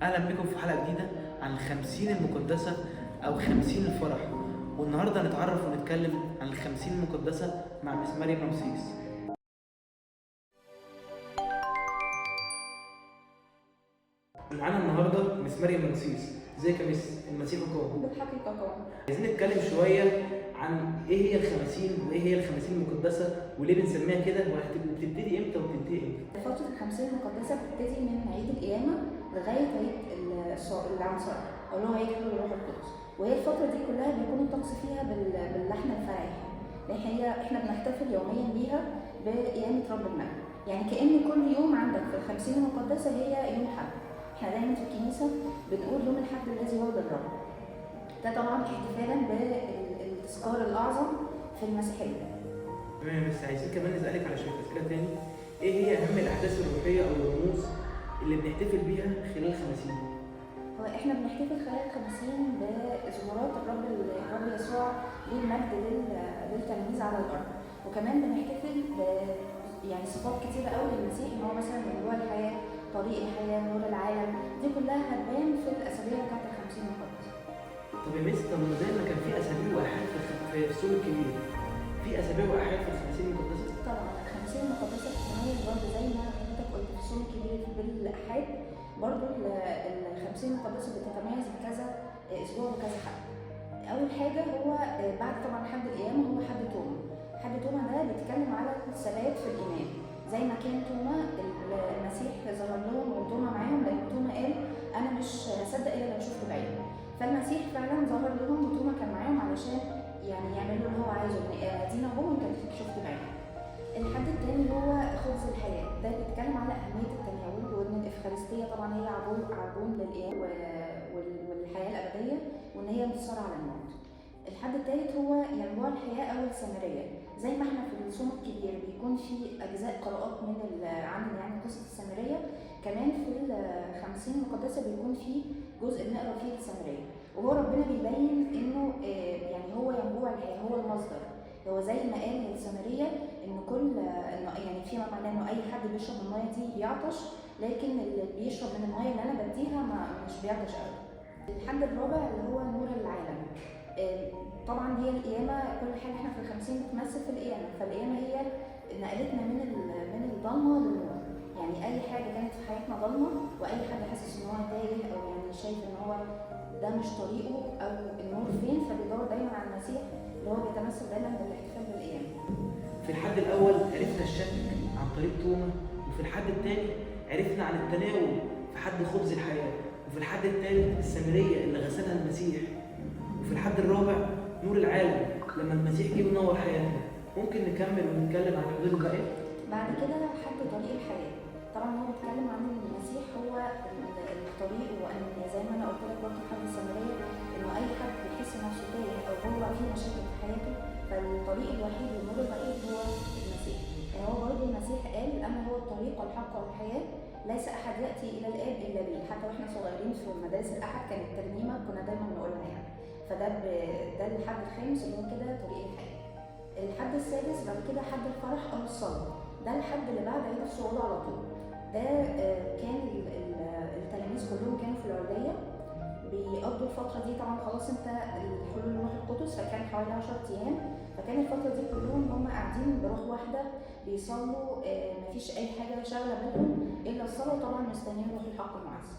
اهلا بكم في حلقة جديدة عن الخمسين المقدسة او خمسين الفرح. والنهارده هنتعرف ونتكلم عن الخمسين المقدسة مع Miss مريم رمسيس. معانا النهارده Miss مريم رمسيس. ازيك يا Miss؟ المسيح قام. بالحقيقة قام. عايزين نتكلم شوية عن ايه هي الخمسين وايه هي الخمسين المقدسة وليه بنسميها كده وبتبتدي امتى وبتنتهي امتى؟ فترة الخمسين المقدسة بتبتدي من عيد القيامة لغاية عيد العنصرة أو اللي هو عيد حلول الروح القدس، وهي الفترة دي كلها بيكون الطقس فيها باللحن الفرايحي، لأن هي احنا بنحتفل يوميا بيها بقيامة رب المجد، يعني كأن كل يوم عندك في الخمسين المقدسة هي يوم حد. احنا دايما في الكنيسة بنقول يوم الحد الذي هو للرب، ده طبعا احتفالا بالتذكار الأعظم في المسيحية. تمام، بس عايزين كمان نسألك على شوية أسئلة تاني. إيه هي أهم الأحداث الروحية أو الرموز اللي بنحتفل بيها خلال الخمسين؟ هو احنا بنحتفل خلال الخمسين بظهورات الرب يسوع للمجد للتلاميذ على الارض، وكمان بنحتفل يعني صفات كتيرة قوي للمسيح، ان هو مثلا هو الحياة، طريق الحياة، نور العالم، دي كلها هتبان في الاسابيع بتاعت الخمسين المقدسة. طب يا مس، طب زي ما كان في أسابيع وآحاد في الصوم الكبير، في أسابيع وآحاد في الخمسين المقدسة؟ طبعا الخمسين المقدسة بتتميز برضه زي ما حضرتك قلت في الصوم الكبير بالآحاد، برضه الخمسين المقدسة بتتميز بكذا أسبوع وكذا حد. أول حاجة هو بعد طبعا حد القيامة هو حد توما. حد توما ده بيتكلم على الثبات في الإيمان، زي ما كان توما المسيح ظهر لهم وتوما معاهم، لأن توما قال أنا مش هصدق إلا لو شفته بعيني، فالمسيح فعلا ظهر لهم وتوما كان معاهم علشان يعني يعملوا اللي هو عايزه، ادينا هو وانت شفته بعينك. الحد التاني هو خبز الحياة، ده بيتكلم على أهمية التناول، وإن الإفخارستية طبعا هي عربون للقيامة والحياة الأبدية، وإن هي انتصار على الموت. الحد التالت هو ينبوع الحياة أو السامرية، زي ما احنا في الصوم الكبير بيكون في أجزاء قراءات من عن يعني قصة السامرية، كمان في الخمسين المقدسة بيكون في جزء بنقرا فيه السامرية، وهو ربنا بيبين إنه يعني هو ينبوع الحياة، هو المصدر. هو زي ما قال للسامرية إن كل يعني فيما معناه إنه أي حد بيشرب من المية دي بيعطش، لكن اللي بيشرب من المية اللي أنا بديها ما مش بيعطش أبدا. الحد الرابع اللي هو نور العالم، طبعا هي القيامة، كل حاجة احنا في الخمسين بتمثل في القيامة، فالقيامة هي نقلتنا من الضلمة للنور، يعني أي حاجة كانت في حياتنا ضلمة وأي حد حاسس إن هو تايه أو يعني شايف إن هو ده مش طريقه أو النور فين، فبيدور دايما على المسيح اللي هو بيتمثل دايما بالاحتفال بالقيامة. في الحد الأول عرفنا الشك عن طريق توما، وفي الحد الثاني عرفنا عن التناول في حد خبز الحياة، وفي الحد الثالث السامرية اللي غسلها المسيح، وفي الحد الرابع نور العالم لما المسيح جه ونور حياتنا. ممكن نكمل ونتكلم عن الحدود الباقية؟ بعد كده حد طريق الحياة، طبعا هو بيتكلم عن ان المسيح هو الطريق، وان زي ما انا قلت لك برضه حد السامرية انه اي حد بيحس نفسه تايه او هو في مشاكل في حياته، فالطريق الوحيد والنور الوحيد هو المسيح. يعني هو برضه المسيح قال انا هو الطريق والحق والحياة، ليس احد ياتي الى الاب الا بي. حتى واحنا صغيرين في مدارس الاحد كانت الترنيمة كنا دايما نقولها يعني. فده ده الحد الخامس اللي هو كده طريق الحياة. الحد السادس بعد كده حد الفرح او الصلاة، ده الحد اللي بعد عيد الصعود على طول. ده كان التلاميذ كلهم كانوا في العلية بيقضوا الفترة دي، طبعا خلاص انت حلول الروح القدس، فكان حوالي 10 أيام، فكان الفترة دي كلهم هم قاعدين بروح واحدة بيصلوا، مفيش أي حاجة شاغلة بالهم إلا الصلاة، وطبعا مستنيين روح الحق المعزي.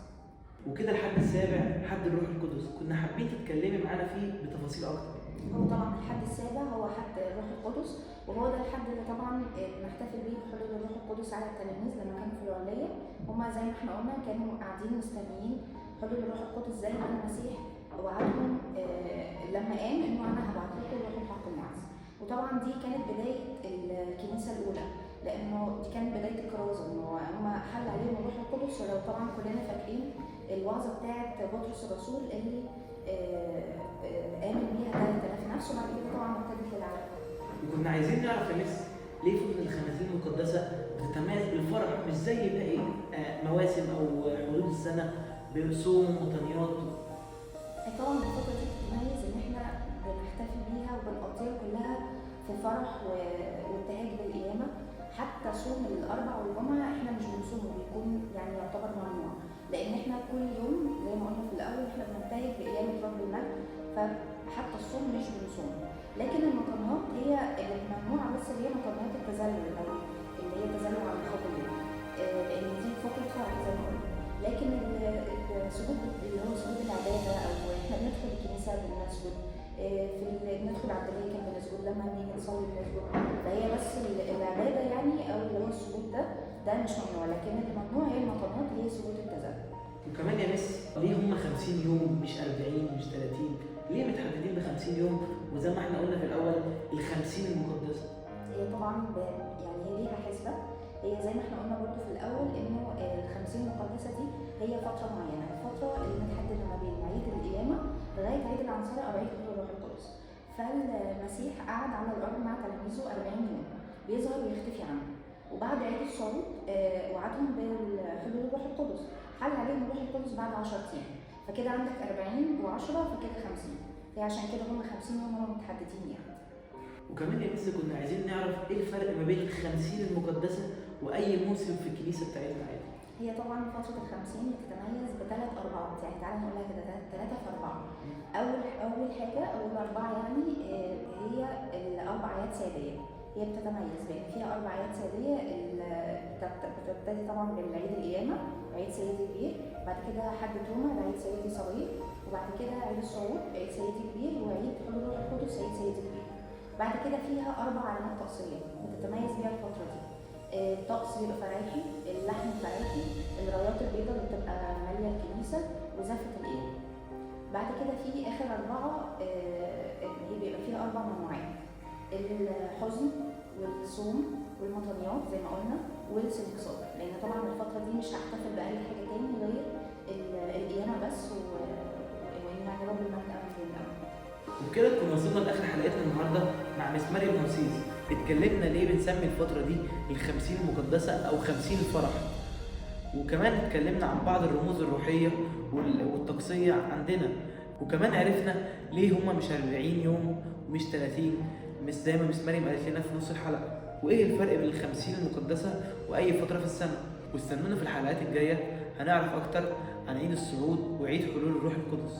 وكده الحد السابع حد الروح القدس، كنا حابين تتكلمي معانا فيه بتفاصيل أكتر. هو طبعا الحد السابع هو حد الروح القدس، وهو ده الحد اللي طبعا بنحتفل بيه بحلول الروح القدس على التلاميذ لما كانوا في العلية. هما زي ما احنا قلنا كانوا قاعدين مستنيين حلول الروح القدس زي ما المسيح وعدهم لما قام انه انا هبعت لكم الروح الحق المعز. وطبعا دي كانت بداية الكنيسة الأولى، لأنه دي كانت بداية الكرازة، انه هما حل عليهم الروح القدس. ولو طبعا كلنا فاكرين الوعظة بتاعت بطرس الرسول اللي آمن بيها 3000 نفس، وبعد كده طبعا ابتدت للعالم. وكنا عايزين نعرف يا مس ليه فترة الخمسين المقدسة بتتميز بالفرح مش زي باقي مواسم أو حدود السنة بصوم وطنيات؟ طبعا الفترة دي بتتميز إن احنا بنحتفل بيها وبنقضيها كلها في فرح وابتهاج بالقيامة. حتى صوم الأربع والجمعة احنا مش بنصومه، بيكون يعني يعتبر ممنوع، لان احنا كل يوم احنا بنبتهج بقيامه رب المجد، فحتى الصوم مش بنصوم. لكن المطنيات هي اللي ممنوعة، بس اللي هي مطنيات التذلل او اللي هي تذلل على الخطية، لان دي فترة فرح زي ما قلنا. لكن السجود اللي هو سجود العبادة، او احنا بندخل الكنيسة بنسجد، بندخل عند الهيكل بنسجد، لما بنيجي نصلي بنسجد، فهي بس العبادة يعني او اللي هو السجود ده مش ممنوع. لكن اللي ممنوع هي المطنيات اللي هي سجود التذلل. وكمان يا مس، ليه هم 50 يوم مش 40 مش 30؟ ليه متحددين ب 50 يوم؟ وزي ما احنا قلنا في الاول ال 50 المقدسة. هي طبعا يعني هي ليها حسبه. هي زي ما احنا قلنا برضو في الاول انه ال 50 المقدسة دي هي فترة معينة، الفترة اللي متحدده ما بين عيد القيامة لغاية عيد العنصره او عيد حلول الروح القدس. فالمسيح قعد على الارض مع تلاميذه 40 يوم بيظهر ويختفي عنهم، وبعد عيد الصعود وعدهم بحلول الروح القدس، حل عليهم الروح القدس بعد 10 ايام، فكده عندك 40 و10 فكده 50، فهي عشان كده هم 50 يوم هم متحددين يعني. وكمان يا مس كنا عايزين نعرف ايه الفرق ما بين ال 50 المقدسة واي موسم في الكنيسة بتاعتنا عادي. هي طبعا فترة ال 50 بتتميز بثلاث اربعات، يعني تعالى نقولها كده 3 في 4. اول حاجة، اول اربعة يعني هي الاربع اعياد سيديه. هي بتتميز بان فيها 4 اعياد سيديه، بتبتدي طبعا بالعيد القيامة، عيد سيدي كبير، بعد كده حد توما ده عيد سيدي صغير، وبعد كده عيد الصعود عيد سيدي كبير، وعيد حلول الروح القدس عيد سيدي كبير. بعد كده فيها 4 علامات طقسيه بتتميز بيها الفترة دي. الطقس بيبقى فرايحي، اللحم فرايحي، الرايات البيضاء اللي بتبقى ماليه الكنيسة، وزفه القيامة. بعد كده في اخر 4 اللي هي بيبقى فيها 4 ممنوعات: الحزن والصوم والمطنيات زي ما قلنا، والسنكسار، لان طبعا الفترة دي مش هحتفل باي حاجة تاني غير القيامة بس، وان يعني رب المجد قام من الأول. وبكده نكون وصلنا لاخر حلقتنا النهارده مع مس مريم رمسيس. اتكلمنا ليه بنسمي الفترة دي ال 50 المقدسة او 50 الفرح، وكمان اتكلمنا عن بعض الرموز الروحية والطقسيه عندنا، وكمان عرفنا ليه هما مش 40 يوم ومش 30 مش زي ما مس مريم قالت لنا في نص الحلقة، وايه الفرق بين ال 50 المقدسة واي فترة في السنة. واستنونا في الحلقات الجاية هنعرف اكتر عن عيد الصعود وعيد حلول الروح القدس.